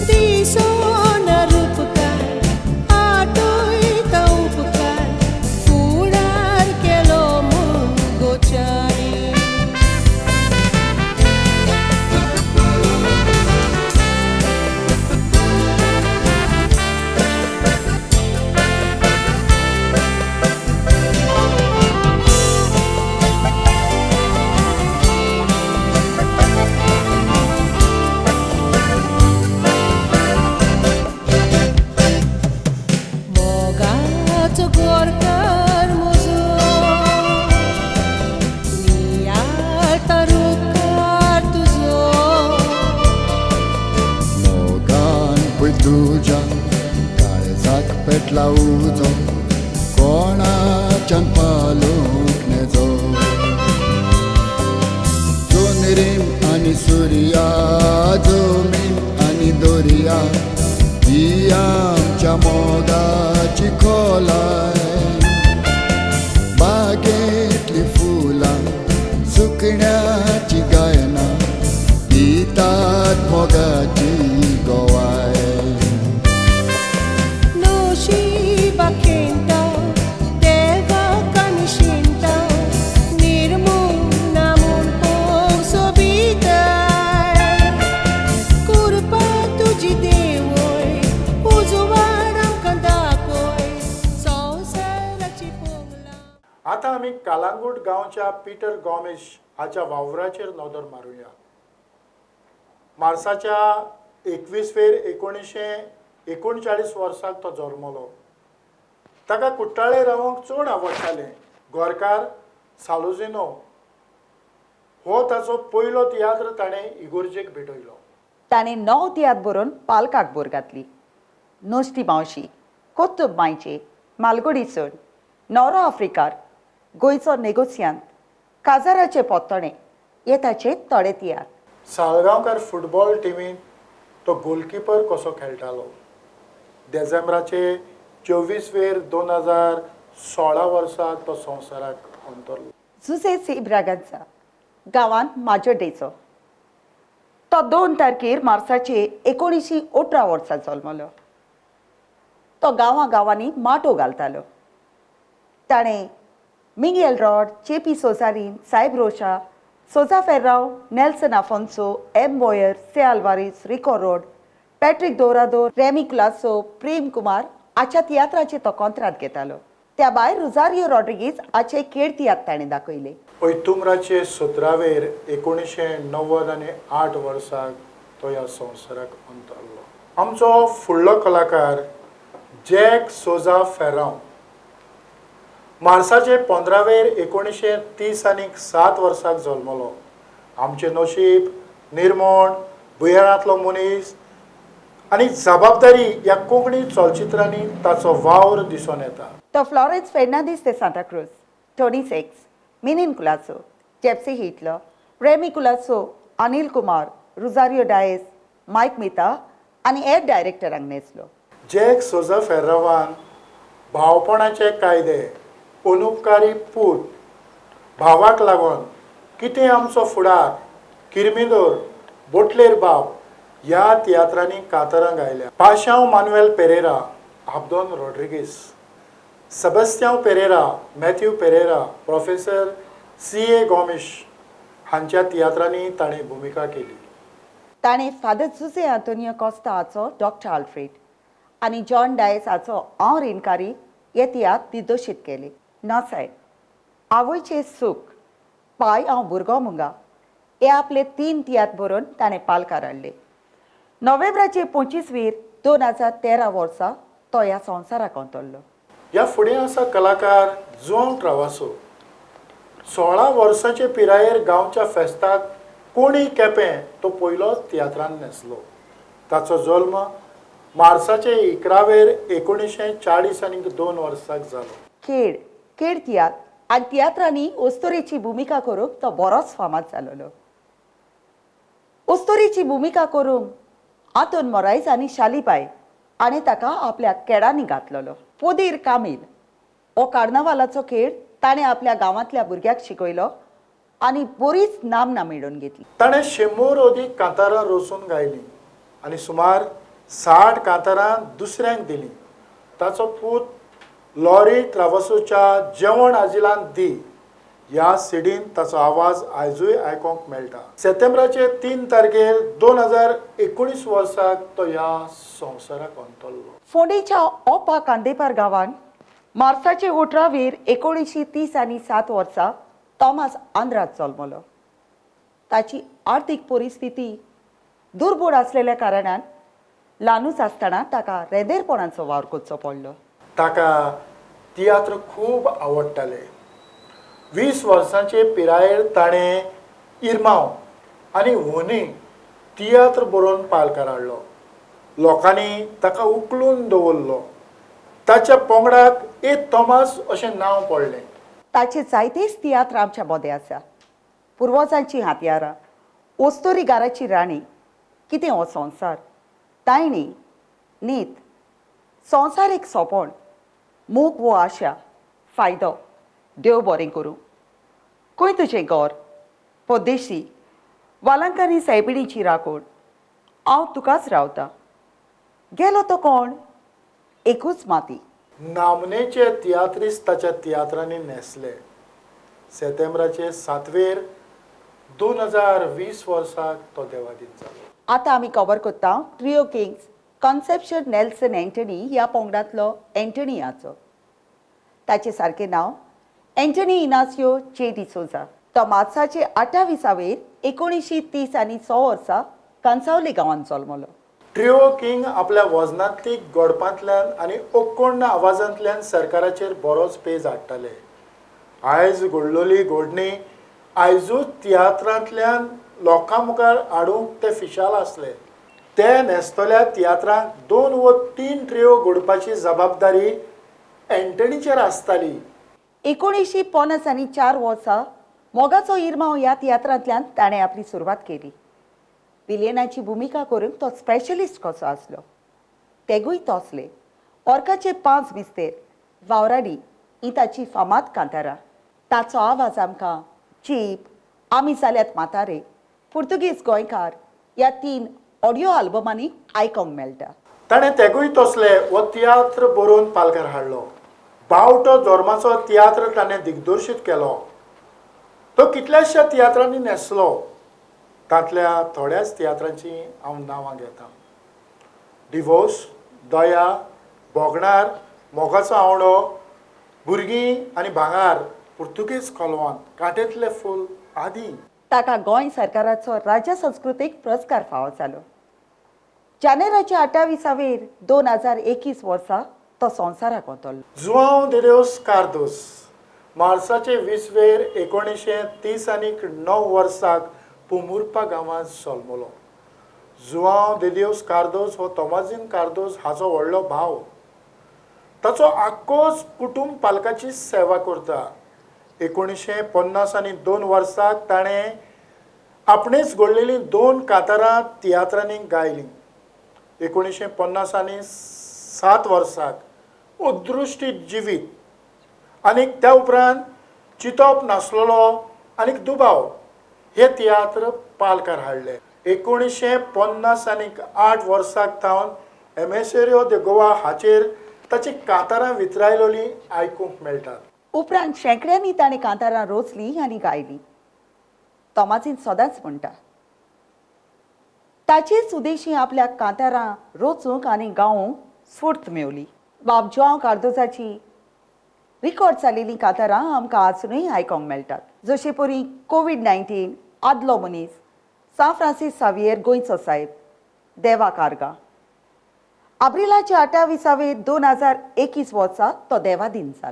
दिसना रुपकार आठयता उपकार फुडार केलो म्हूण गोच्यारी. मोगाचो गोरकार म्हजो नियाळटा रुपकार तुजो. मोगान पळय तुज्या काळजाक पेटला उजो कोणाच्यान पालोवंक नेजो. चंद्रीम आनी सुर्या, जमीन आनी दर्या ही आमच्या मोगाची खोलाय. बागेंतली फुलां सुकण्याची गायनां दितात मोगाची गोवाय. नशिबा खेळटा देवाक आमी शिणटा निर्मूळ ना म्हूण पोंग सोबिताय. आतां आमी कालांगूट गांवच्या पीटर गॉमेश हाच्या वावराचेर नदर मारुया. मार्साच्या 21 फेर 1939 वर्साक तो जल्मलो. ताका कुट्टाळे रावंक चड आवडटालें. गोरकार सालुजिनो हो ताचो पयलो तियात्र ताणें इगोर्जेक भेटयलो. ताणें 9 तियात्र बरोवन पालकाक बोर घातली. नोस्टी मावशी, कोत्तूब मायचे, मालगुडी सण, नोरो आफ्रिकार, गोंयचो नेगोसियांत, काजाराचे पोत्तणे हे ताचे थोडे तियात्र. साळगांवकार फुटबॉल टिमींत तो गोलकिपर कसो खेळटालो. डिसेंबराचे 24 फेर 2016 वर्सा तो संवसाराक अंतरलो. जुझे सी ब्रागांचा गांवांत माजोड्डेचो तो 2 तारखेर मार्साचे 1918 वर्सा जल्मलो. तो गांवां गांवांनी माटो घालतालो. ताणें मिंगेल रॉड, चेपी सोजारीन, सायब Rocha, Souza Ferrao, Nelson Afonso, M Boyer, से Alvares, Rico Rod, Patrick Dourado, Remy Colaco, Prem Kumar हाच्या तियात्राचे तो कोंत्रात घेतालो. त्या भायर रोजारियो रॉड्रिगीज हाचे खेळ तियात्र ताणें दाखयले. ऑक्टोबराचे 17 वेर 1998 वर्साक तो ह्या संवसाराक अंतरलो. आमचो फुडलो कलाकार जॅक सोजा फेरांव मार्साचे 15 वेर 1937 वर्साक जल्मलो. आमचें नशीब, निर्मण, भुंयेरांतलो मनीस आनी जबाबदारी ह्या कोंकणी चलचित्रांनी ताचो वावर दिसून येता. तो फ्लॉरेन्स फेर्नांदीस दे सांताक्रूज, टोनी सेक्स, मिनीन कुलासो, जेप्सी Hitler, Remy Colaco, Anil Kumar, Rosario Dias, मायक मिता आनी हेर डायरेक्टरांक न्हेसलो. जॅक सोजा फेर्रावान भावपणाचे कायदे, अनुपकारी पूत, भावाक लागून, कितें आमचो फुडार, किर्मिदोर, बोटलेर बाब ह्या तियात्रांनी कातरां गायल्या. पाशांव Manuel Pereira, Abdon Rodrigues, Sebastiao Pereira, Matthew Pereira, professor C A. Gomes हांच्या तियात्रांनी ताणें भुमिका केली. ताणें फादर जुझे आंतोनियो कॉस्ता हाचो डॉक्टर आल्फ्रेड आनी जॉन डायस हाचो हांव रिणकारी हे तियात्र दिग्दर्शीत केले. नासाय, आवयचें सूख, पाय हांव भुरगो मुंगा हे आपले 3 तियात्र बरोवन ताणें पालकार हाडले. नोव्हेंबराचे 25 वीर 2013 वर्सा तो ह्या संवसाराक अंतरलो. ह्या फुडें आसा कलाकार जुआंव ट्रावासो. 16 वर्सांचे पिरायेर गांवच्या फेस्ताक कोणी केपें तो पयलोच तियात्रान न्हेसलो. ताचो जल्म मार्साचे 11 वेर 1942 वर्साक जालो. खेळ खेळ तियात्र आनी तियात्रांनी ओस्तोरेची भुमिका करूंक तो बरोच फामाद जालोलो. ओस्तोरेची भुमिका करूंक आंतोन मोरायस आनी शालीबाय आनी ताका आपल्या केडांनी घातलेलो. पोदीर कामील हो कार्नावालाचो खेळ ताणें आपल्या गांवांतल्या भुरग्याक शिकयलो आनी बरीच नामना मेळोवन घेतली. ताणें 100 अदीक कांतारां रचून गायलीं आनी सुमार 60 कांतारां दुसऱ्यांक दिलीं. ताचो पूत लॉरी ट्रावसोच्या जेवण आजिलान दी ह्या सिडीन ताचो आवाज आयजूय आयकोंक मेळटा. सप्टेंबराचे 3 तारखेर 2019 वर्साक तो ह्या संवसाराक अंतरलो. फोंडेच्या ओपा कांदेपार गांवांत मार्साचे 18 वीर 1937 वर्सा थॉमस आंद्राद जल्मलो. ताची आर्थीक परिस्थिती दुर्बळ आसलेल्या कारणान ल्हानूच आसतना ताका रेंदेरपणाचो वावर करचो पडलो. ताका तियात्र खूब आवडटाले. 20 वर्सांचे पिरायेर ताणें इरमांव आनी व्हनी तियात्र बरोवन पालकार हाडलो. लोकांनी ताका उखलून दवरलो. ताच्या पंगडाक ए थॉमस अशें नांव पडलें. ताचे जायतेच तियात्र आमच्या मदें आसा. पुर्वजांची हातयारां, ओस्तोरी गाराची राणी, कितें हो संवसार, तायणी, नीत, संवसार एक सोंपण, मोग वो आशा, फायदो, देव बरें करूं, खंय तुजें घर, परदेशी, वालांकानी सायबिणीची राखण, हांव तुकाच रावता, गेलो तो कोण, एकूच माती. नामनेचे तियात्रिस्त ताच्या तियात्रांनी न्हेसले. सप्टेंबराचे 7 वेर 2020 वर्साक तो देवाधीन जालो. आतां आमी कवर करता trio kings Conception Nelson Anthony ह्या पंगडांतलो एंटनी हाचो. ताचें सारकें नांव एंटनी इनासियो जे डिसोजा. तो मार्साचे 28 1930 आनी 100 वर्सा कांसावले गांवांत जल्मलो. ट्रिओ किंग आपल्या वजनांतली गोडपांतल्यान आनी ओक्कोण्ण आवाजांतल्यान सरकाराचेर बरोच पेज हाडटाले. आयज घडलोली घोडणी आयजूच तियात्रांतल्यान लोकां मुखार हाडूंक ते फिशाल आसले. ते न्हेसतल्या तियात्रांक 2 व 3 ट्रिओ घडपाची जबाबदारी एंटनीचेर आसताली. 1954 वर्सा मोगाचो इरमांव ह्या तियात्रांतल्यान ताणें आपली सुरवात केली. विलियनाची भुमिका करूंक तो स्पेशलिस्ट कसो आसलो. तेगूय तोसले ऑर्काचे 5 मिस्तेर, वावराडी ही ताची फामाद कांतारां. ताचो आवाज आमकां चीप, आमी जाल्यात म्हातारे, पुर्तुगेज गोंयकार ह्या 3 ऑडियो आल्बमांनी आयकोंक मेळटा. ताणें तेगूय तोसले हो तियात्र बरोवन पालकार हाडलो. बावटो धर्माचो तियात्र ताणें दिग्दर्शीत केलो. तो कितल्याश्या तियात्रांनी न्हेसलो. तांतल्या थोड्याच तियात्रांची हांव नांवां घेता. डिवोर्स, दया, भोगणार, मोगाचो आंवडो, भुरगीं आनी भांगार, पुर्तुगेज कोलवान, कांटेतले फूल आदी. ताका गोंय सरकाराचो राज्य संस्कृतीक पुरस्कार फावो जालो. जानेराच्या 28 2021 वर्सा तो संवसाराक वतलो. जुआंव देदेवस कार्दोस मार्साचे 20 1930 आनी 9 वर्साक पोमुर्पा गांवांत जल्मलो. जुआंव देदेवस कार्दोस हो तोमाजीन कार्दोस हाचो व्हडलो भाव. ताचो आक्कोच कुटुंब पालकाची सेवा करता. 1950 आनी 2 वर्साक ताणें आपणेच घडलेलीं 2 कांतारां तियात्रांनी गायलीं. 1950 आनी 7 वर्साक अदृश्टी जिवीत आनी त्या उपरांत चिंतप नासलेलो आनी दुबाव हे तियात्र पालकार हाडले. 1950 आनी 8 वर्साक थावन एमेसेरियो दे गोवा हाचेर ताची कांतारां वितरायलोली आयकूंक मेळटात. उपरांत शेंकड्यांनी ताणें कांतारां रोचलीं आनी गायलीं. तोमाजीन सदांच म्हणटा ताचेच उदेशी आपल्या कांतारां रोचूंक आनी गावूंक स्फूर्त मेवली. बाब जुआंव कार्दोजाची रिकॉर्ड जालेलीं कांतारां आमकां आजुनूय आयकोंक मेळटात. जशे परी कोवीड-19, आदलो मनीस, सांत फ्रांसीस सावियर गोंयचो साहेब, देवा कारगा. आब्रिलाच्या 28 2021 वर्सा तो देवादीन जालो.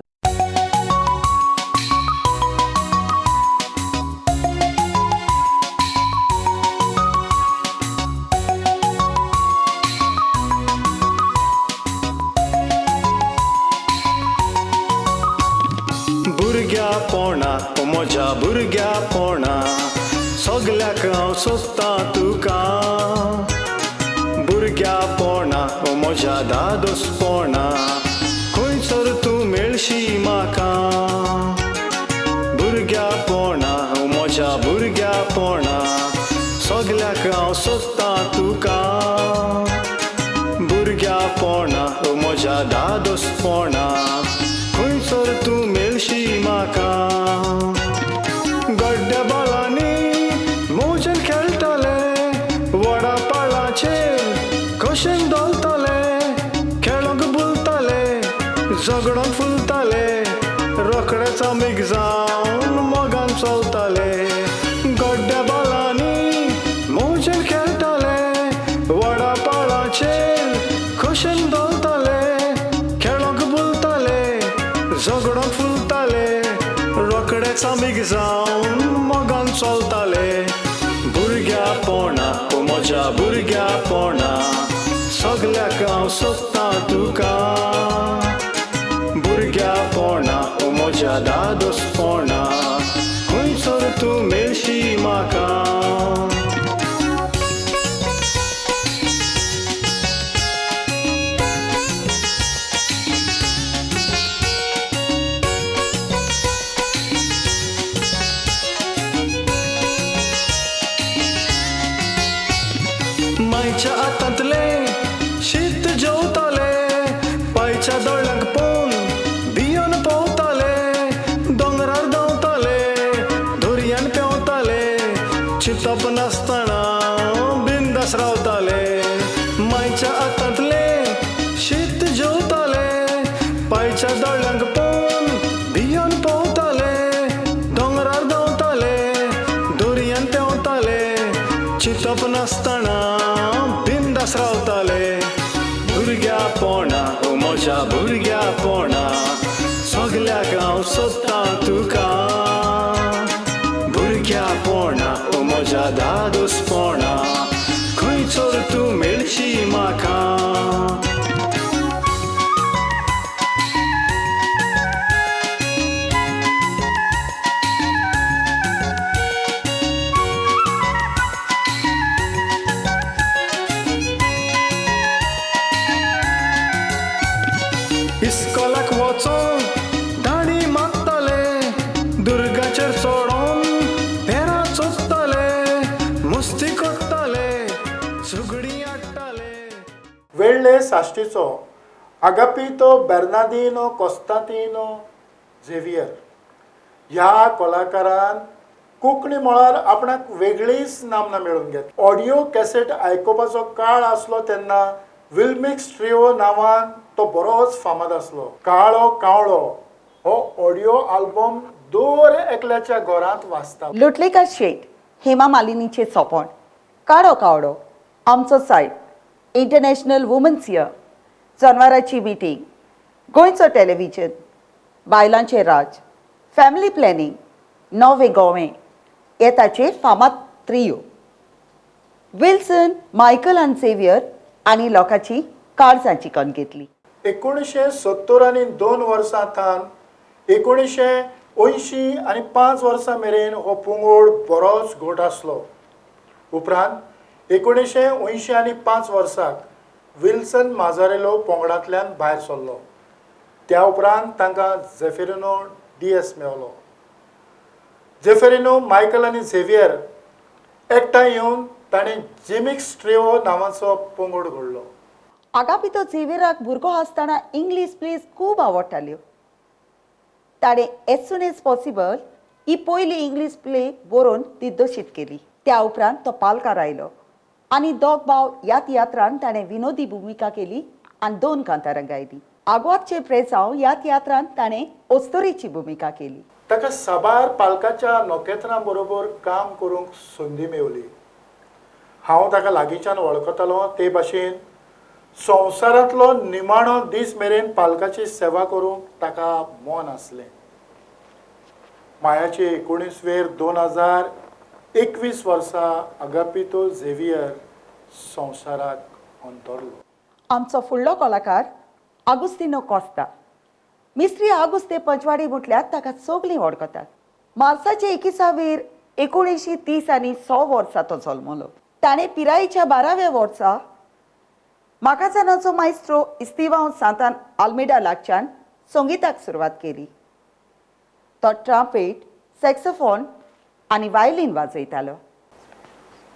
भुरग्यापोणा ओ म्हज्या भुरग्यापोणा सगल्याक हांव सोदतां तुका. भुरग्यापोणा ओ म्हज्या दादोसपोणा खंयसर तूं मेळशी म्हाका. भुरग्यापोणा ओ म्हज्या भुरग्यापोणा सगल्याक हांव सोदतां तुका. भुरग्यापोणा ओ म्हज्या दादोसपोणा खंयसर तूं मेळशी म्हाका. गड्ड्या बालांनी मोजेन खेळटाले, वडा पाळाचेर कशेन धोलताले, खेळोंक बुलताले, झगडोंक फुलताले, रोखडेच आमीग जावन मोगान चलताले. गड्ड्या बालांनी मोजेन खेळटाले, वडा पाळाचेर कशेन धोलताले, खेळोंक बुलताले, झगडोंक फुलताले, रोखडेच आमीग जावन मोगान चलताले. भुरग्यापोणा ओ म्हज्या भुरग्यापोणा सगल्याक हांव सोदतां तुका. भुरग्यापोणा ओ म्हज्या दादोसपोणा खंयसर तूं मेळशी म्हाका. मायच्या हातांतलें शीत जेवताले, पायच्या दोळ्यांक पळोवन भियोन पोंवताले, दोंगरार धांवताले, दर्यान पेंवताले, चिंतप नासतना बिंदास रावताले. मायच्या हातांतलें शीत जेवताले, पायच्या दोळ्यांक पळोवन भियोन पोंवताले, भुरग्यापणा ओ म्हज्या भुरग्यापणा सगल्याक हांव सोदतां तुका भुरग्यापणा ओ म्हज्या दादोसपणा खंयचोर तूं मेळशी म्हाका. इस्कोलाक वचोन दाणी मागताले दुर्गाचेर चोडोन पेरां चोत्ताले मुस्ती करताले सुगडी हाडटाले. वेळ्ळे साश्टीचो आगापितो बेर्नादिनो कोस्तांतिनो झेवियर ह्या कलाकारान कोंकणी मळार आपणाक वेगळीच नामना मेळोवन घेतली. ऑडियो कॅसेट आयकुपाचो काळ आसलो तेन्ना विल्मिक्स ट्रिओ नांवान तो बरोच फामाद आसलो. काळो कावळो हो ऑडियो आल्बम दर एकल्याच्या घरांत वाजता. लोटलेकर शेट हेमा मालिनीचे सोपण, काळो कावळो, आमचो सायब, इंटरनॅशनल वुमन्स इयर, जनवाराची मिटींग, गोंयचो टेलिव्हिजन, बायलांचें राज, फॅमिली प्लॅनिंग, नवें गोवें हे ताचे फामाद त्रियो. विल्सन, मायकल आनी झेवियर आनी लोकांची काळजां चिकन घेतली. 1970 आनी 2 वर्सां थावन 1980 आनी 5 वर्सां मेरेन हो पंगड बरोच घट आसलो. उपरांत 1980 आनी 5 वर्साक विल्सन माजारेलो पंगडांतल्यान भायर सरलो. त्या उपरांत तांकां झेफेरिनो डिएस मेवलो. झेफेरिनो, मायकल आनी झेवियर एकठांय येवन ताणें जिमिक्स ट्रिओ नांवाचो पंगड घडलो. आगापितो झेवियराक भुरगो आसतना इंग्लीश प्लेज खूब आवडटाल्यो. ताणें एज सून एज पॉसिबल ही पयली इंग्लीश प्ले बरोवन दिग्दर्शीत केली. त्या उपरांत तो पालकार आयलो आनी दोग भाव ह्या तियात्रान ताणें विनोदी भुमिका केली आनी 2 कांतारां गायली. आगवादचे प्रेसांव ह्या तियात्रान ताणें ओस्तोरीची भुमिका केली. ताका साबार पालकाच्या नखेत्रां बरोबर काम करूंक संदी मेवली. हांव ताका लागींच्यान वळखतालो ते भाशेन संवसारांतलो निमाणो दीस मेरेन पालकाची सेवा करूंक ताका मन आसलें. मायाचे 19 वेर 2021 वर्सा आगापितो झेवियर संवसाराक अंतरलो. आमचो फुडलो कलाकार आगुस्तिनो कोस्ता. मिस्त्री आगुस्ते पंचवाडी म्हटल्यार ताका सगळीं वळखतात. मार्साचे 21 वेर 1930 आनी 100 वर्सा तो जल्मलो. ताणें पिरायेच्या 12व्या वर्सा माकाझानाचो मायस्त्रो इस्तिवांव सांतान आल्मेडा लागच्यान संगीताक सुरवात केली. तो ट्रांपेट, सॅक्सोफोन आनी वायलीन वाजयतालो.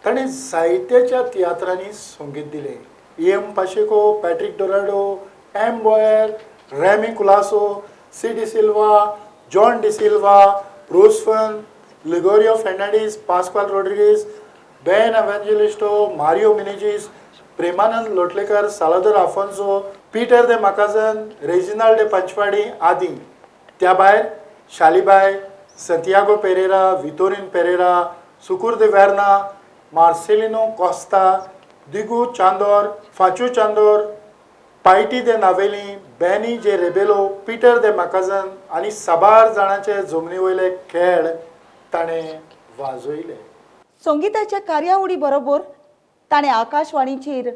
ताणें साहित्याच्या तियात्रांनी संगीत दिलें. M Pacheco, Patrick Dourado, M Boyer, Remy Colaco, C D'Silva, John D'Silva, Rosefun, Ligorio Fernandes, Pascual Rodrigues, Ben Evangelisto, Mario Menezes, Premanand Lotlikar, Salvador Afonso, Peter de Macazan, Reginald de Panchwadi आदी. त्या भायर Shalibai, Santiago Pereira, Vitorin Pereira, Sukur de Verna, Marcelino Costa, Digu Chandor, Fachu Chandor, Paiti de Naveli, Benny J Rebelo, Peter de Macazan आनी साबार जाणांचे जमनी वयले खेळ ताणें वाजयले. संगीताच्या कार्यावळी बरोबर ताणें आकाशवाणीचेर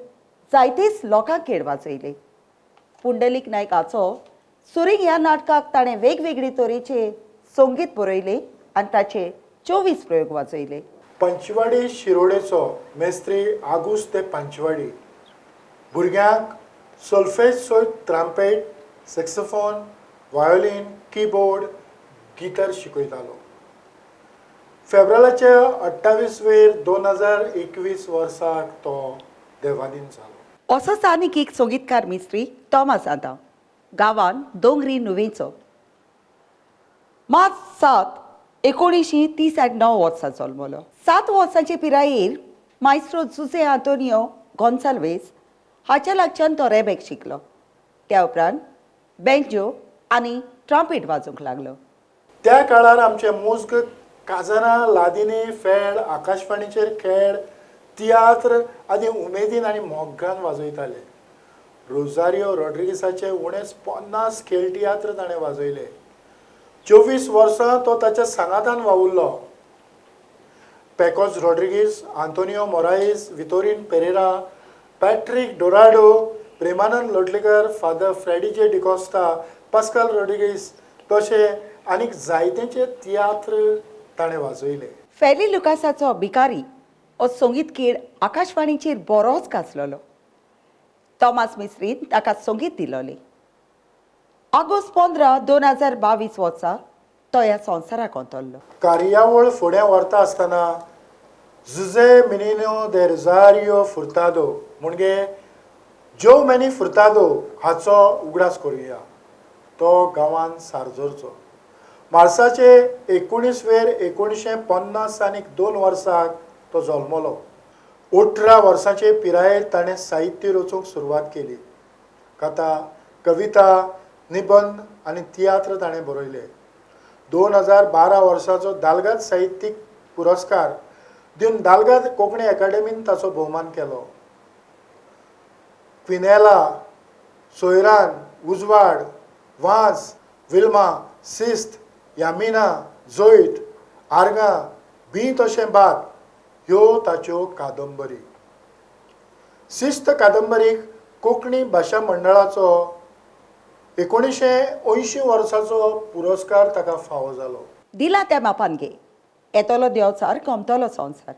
जायतेच लोकांक खेळ वाजयले. पुंडलीक नायक हाचो सुरींग ह्या नाटकाक ताणें वेगवेगळे तरेचे संगीत बरयले आनी ताचे 24 प्रयोग वाजयले. पंचवाडी शिरोडेचो मेस्त्री आगुस्त दे पंचवाडी भुरग्यांक सोल्फेज सयत ट्रांपेट, सॅक्सोफोन, व्हायोलीन, कीबोर्ड, गिटार शिकयतालो. फेब्रुवारीच्या 28 वेर 2021 वर्साक तो देवाधीन जालो. असोच आनीक एक संगीतकार मिस्त्री टॉमास आदाम, गांवान दोंगरी नुवेंचो. मार्च 7, 1939 वर्सा जल्मलो. 7 वर्सांचे पिरायेर मायस्त्रो जुझे आंतोनियो गोन्साल्वेस हाच्या लागच्यान तो रेबेक शिकलो. त्या उपरांत बेंजो आनी ट्रांपेट वाजोवंक लागलो. त्या काळार आमचे मुज्ग काजरां, लादिनी, फेळ, आकाशवाणीचेर खेळ, तियात्र आदी उमेदीन आनी मोगान वाजयताले. रोजारियो रॉड्रिगीसाचे उणेच 50 खेळ तियात्र ताणें वाजयले. 24 वर्सां तो ताच्या सांगातान वावुरलो. Pacos Rodrigues, Antonio Morais, Vitorin Pereira, Patrick Dourado, Premanand Lotlikar, father Freddy J D'Costa, Pascal Rodrigues तशें आनीक जायत्यांचे तियात्र ताणें वाजयले. फेली लुकासाचो भिकारी हो संगीत खेळ आकाशवाणीचेर बरोच गाजलोलो. तॉमास मिस्रीन ताका संगीत दिलोलें. ऑगस्ट 15, 2022 वर्सा तो ह्या संवसाराक अंतरलो. कार्यावळ फुडें व्हरता आसतना जुजे मिनिनो दे रोजारियो फुर्तादो म्हणजे जो मॅनी फुर्तादो हाचो उगडास करुया. तो गांवान सारजोरचो. मार्साचे 19 वेर 1950 आनी 2 वर्साक तो जल्मलो. 18 वर्सांचे पिरायेर ताणें साहित्य रचूंक सुरवात केली. कथा, कविता, निबंद आनी तियात्र ताणें बरयले. 2012 वर्साचो दालगाद साहित्यीक पुरस्कार दिवन दालगाद कोंकणी एकाडेमीन ताचो भोवमान केलो. क्विनेला, सोयरान, उजवाड, वाज, विल्मा, सिस्त, यामिना, जोयत, आर्गां, बी तशें बाद ह्यो ताच्यो कादंबरी. सिस्त कादंबरीक कोंकणी भाशा मंडळाचो 1980 वर्साचो पुरस्कार ताका फावो जालो. दिला त्या मापान घे, येतलो देवचार गमतलो संवसार,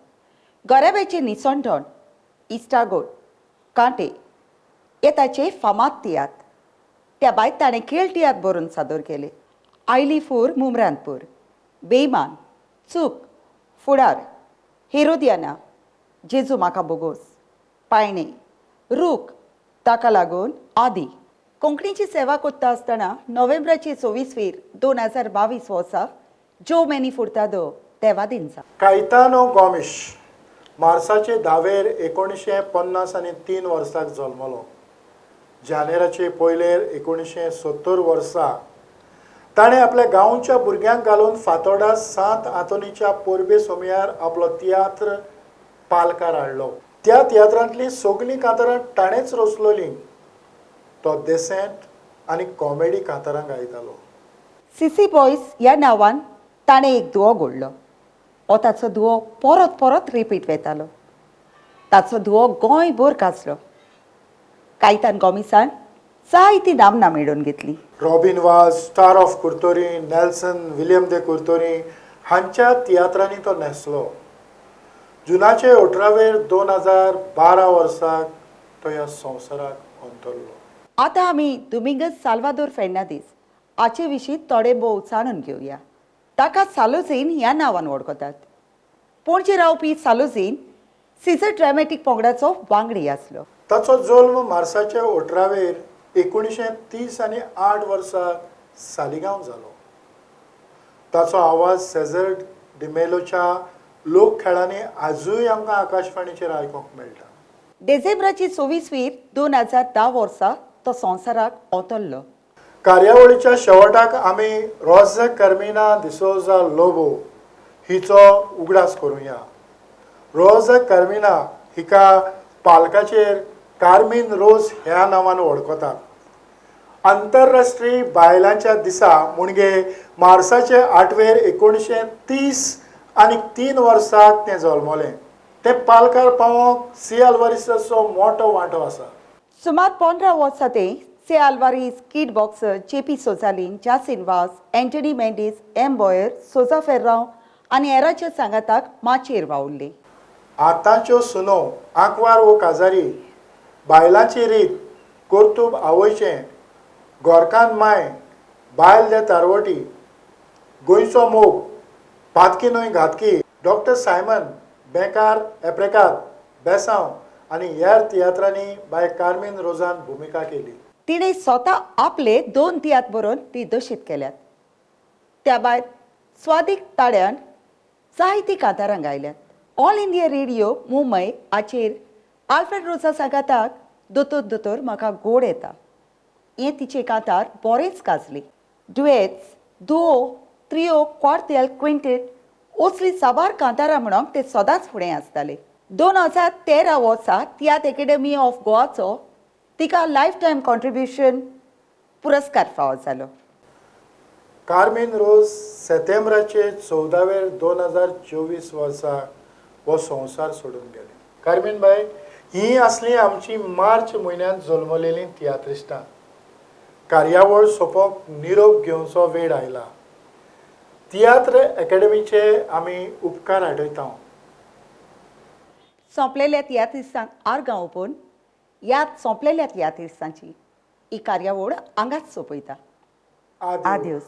गराब्याचे निसणठण, इस्टागोड, कांटे हे ताचे फामाद तियात्र. त्या भायर ताणें खेळ तियात्र बरोवन सादर केले. आयली फूर मुमरानपूर, बेमान, चूक, फुडार, हेरोदियाना, जेजू म्हाका बोगोस, पायणे, रूख, ताका लागून आदी. कोंकणीची सेवा करता आसतना नोव्हेंबराचे 24 वेर 2022 वर्सा जो मॅनी फुर्तादो देवा दिनचा. कायतानो गॉमिश मार्साचे 10वेर 1950 आनी 3 वर्साक जल्मलो. जानेराचे पयलेर 1970 वर्सा ताणें आपल्या गांवच्या भुरग्यांक घालून फातोडा सांत आंतोनीच्या पोरबे सोमयार आपलो तियात्र पालकार हाडलो. त्या तियात्रांतलीं सगळीं कांतारां ताणेंच रचलोलीं. तो देसेंट आनी कॉमेडी कांतारां गायतालो. सीसी बॉयज ह्या नांवान ताणें एक दुवो घडलो. हो ताचो दुवो परत परत रिपीट वेतालो. ताचो दुवो गोंयभर गाजलो. कायतान गॉमिसान जायती नामना मेळोवन घेतली. Robin Vaz, star of Curtorim, Nelson William de Curtorim हांच्या तियात्रांनी तो न्हेसलो. जुनाचे 18 वेर 2012 वर्साक तो ह्या संवसाराक अंतरलो. आतां आमी दुमिंगस साल्वादोर फेर्नांदीस हाचे विशीं थोडे भोव जाणून घेवया. ताका सालोझीन ह्या नांवान वळखतात. पणजे रावपी सालोझीन सीझर ड्रॅमॅटीक पंगडाचो वांगडी आसलो. ताचो जल्म मार्साचे 18 वेर 1930 आनी 8 वर्सा सालिगांव जालो. ताचो आवाज सेझर डिमेलोच्या लोक खेळांनी आजूय आमकां आकाशवाणीचेर आयकूंक मेळटा. डिसेंबराची 24 वीर 2010 वर्सा तो संवसाराक अंतरलो. कार्यावळीच्या शेवटाक आमी रोजा कार्मिना डिसोजा लोबो हिचो उगडास करुया. रोजा कार्मिना हिका पालकाचेर कार्मीन रोज ह्या नांवान वळखतात. आंतरराष्ट्रीय बायलांच्या दिसा म्हणजे मार्साचे 8 वेर 1930 आनी 3 वर्साक तें जल्मलें. तें पालकार पावोंक सी आल्वारीसाचो मोटो वांटो आसा. सुमार 15 वर्सां ते C Alvares, Kid Boxer, J P Sozalim, Jacin Vaz, Anthony Mendes, M Boyer, Souza Ferrao आनी हेराच्या सांगाताक माचयेर वावुरले. आतांच्यो सुनो, आंकवार वो काजारी, बायलांची रीत, कर्तूब आवयचें, गोरकान माय, बायल दे तारवटी, गोंयचो मोग, पातकी न्हय घातकी, डॉक्टर सायमन, बेकार एप्रेकार, बेसांव आनी हेर तियात्रांनी बाय कार्मीन रोजान भुमिका केली. तिणें स्वता आपले 2 तियात्र बरोवन दिग्दर्शीत केल्यात. त्या भायर स्वादीक ताड्यान जायतीं कांतारां गायल्यात. ऑल इंडिया रेडियो मुंबय हाचेर आल्फ्रेड रोजा सांगाताक दोतोर दोतोर म्हाका गोड येता हें तिचें कांतार बरेंच गाजलें. डुएट्स, दुओ, त्रियो, क्वार्तेल, क्विंटेट असलीं साबार कांतारां म्हणूंक ते सदांच फुडें आसताले. 2013 वर्सा तियात्र एकेडमी ऑफ गोवाचो तिका लायफ टायम कॉन्ट्रिब्युशन पुरस्कार फावो जालो. कार्मेन रोज सेतेंब्राचे 14वेर 2024 वर्सा हो संवसार सोडून गेले. कार्मेन बाय, ही आसली आमची मार्च म्हयन्यांत जल्मलेली तियात्रिस्टां. कार्यावळ सोंपोवंक निरोप घेवचो वेळ आयला. तियात्र एकाडमीचे आमी उपकार आठयता. सोंपलेल्या तियात्रिस्तांक आर्गां ओपून याद सोंपलेल्या तियात्रिस्तांची ही कार्यावळ हांगाच सोंपयता. आदियोस.